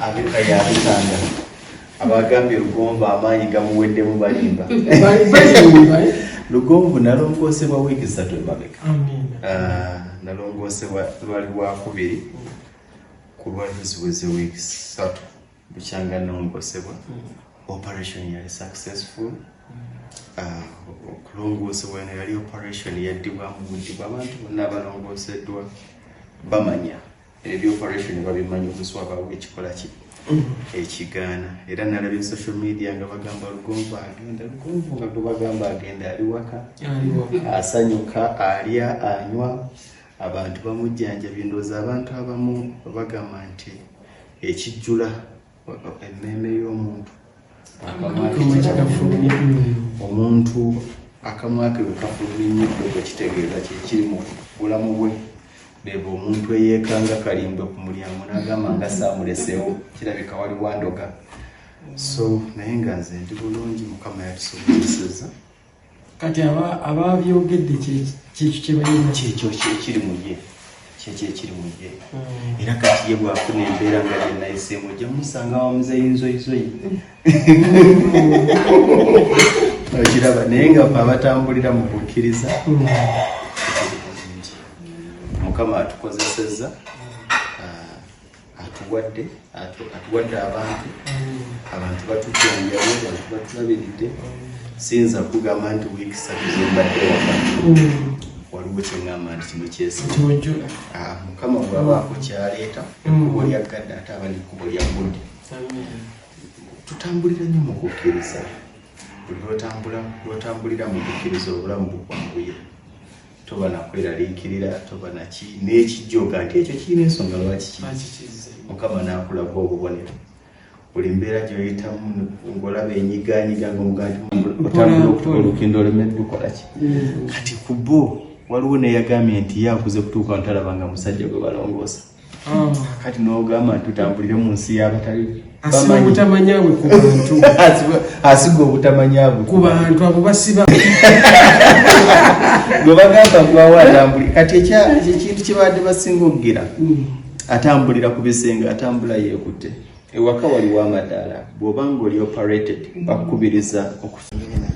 Abika yabikanga. Abagambye Lugonvu amaanyi gamuweddemu balimba. Balimba, eh? Lugonvu nalongoosebwa wiiki 3 emabega. Amiina. Nalongoosebwa lwali lwakubiri ku lwali ziweze wiiki 3 bukyanga nongosebwa. Operation yali successful. Okulongoosebwa eno yali operation yaddibwamu buddibwa. Abantu bonna abalongooseddwa bamanya ebyo operation babimanyi, omuswaba ekikola ki ekigaana. Era nalabye social media nga bagamba Lugonvu agenda, Lugonvu nga gwe bagamba agenda ali waka, asanyuka, alya, anywa, abantu bamujjanjabye. Ndowooza abantu abamu bagamba nti ekijjula emmeeme y'omuntu omuntu akamwa ke bwe kafulumya ennyo bwe kitegeeza kyekiri mu bulamu bwe. Beba omuntu eyeekanga kalimbwe ku mulyango n'agamba nga saamuleseewo, kirabika waliwo andoga. So naye nga nze ndi bulungi, Mukama yatusobozesezza. Kati ababyogedde kyekyo kye balina, kyekyo ekiri mu ye, kyekyo ekiri mu ye. Era kati ye bw'afuna embeera nga gye nayiseemu, ojja musanga wa muzeeyi nzoyizoyi, okiraba. Naye nga ffe abatambulira mu kukkiriza, Mukama atukozesezza, atuwadde abantu, abantu batujjanjabye, abantu batulabiridde. Siyinza kugamba nti wiiki 3 zembadde waka waliwo kyeŋŋamba nti kino kyesiga. Mukama bw'abaako kyaleeta, ekkubo lya gadde ate aba nekkubo lya budde. Tutambulira nnyo mu kukkiriza. Buli lwotambulira mu kukkiriza, obulamu bukwanguye, toba nakweraliikirira, toba naki n'ekijjoga nti ekyo kirina ensonga lwaki ki. Mukama n'akulaga obubonero buli mbeera gy'oyitamu, ng'olaba enyiganyiga ng'omugaa nti otambula okutuka olukindo olemeddwa okola ki. Kati ku bo waliwo neyagambye nti ye akuze kutuuka ntalaba nga musajja gwe balongoosa. Kati n'ogamba nti tutambulire mu nsi y'abatali asiba obutamanya bwe ku bantu. Asiga obutamanya bwe ku bantu abo basiba. Gwe bagamba gwawo atambuli. Kati ekintu kye badde basinga okugira, atambulira ku bisenge, atambula yeekutte. Ewaka waliwo amadaala, bw'oba nga oli operated bakukubiriza okufuna.